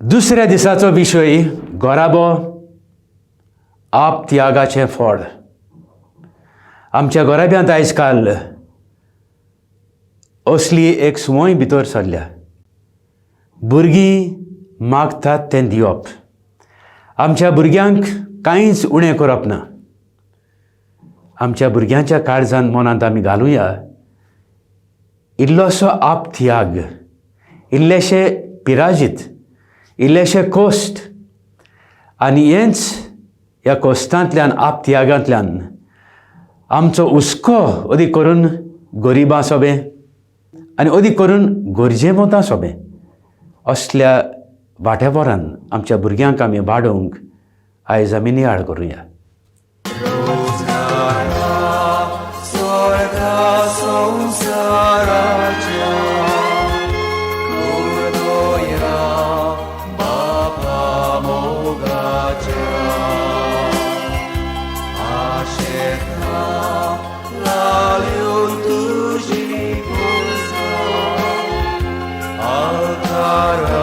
दुसऱ्या दिसाचो विशय गोराबो आप त्यागाचें फळ. आमच्या गोराब्यांत आयज काल असली एक संवय भितर सरल्या, भुरगीं मागतात तें दिवप, आमच्या भुरग्यांक कांयच उणें करप ना. आमच्या भुरग्यांच्या काळजान मनांत आमी घालुया इल्लोसो आप त्याग, इल्लेशे पिराजीत, इल्लेशे कोश्ट, आनी हेंच ह्या कोश्टांतल्यान आप त्यागांतल्यान आमचो हुस्को अदीक करून गरिबां सोबें आनी अदीक करून गरजेवंतां सोबें असल्या वाटेवरान आमच्या भुरग्यांक आमी वाडोवंक आयज आमी नियाळ करुया. तुजी पुजा.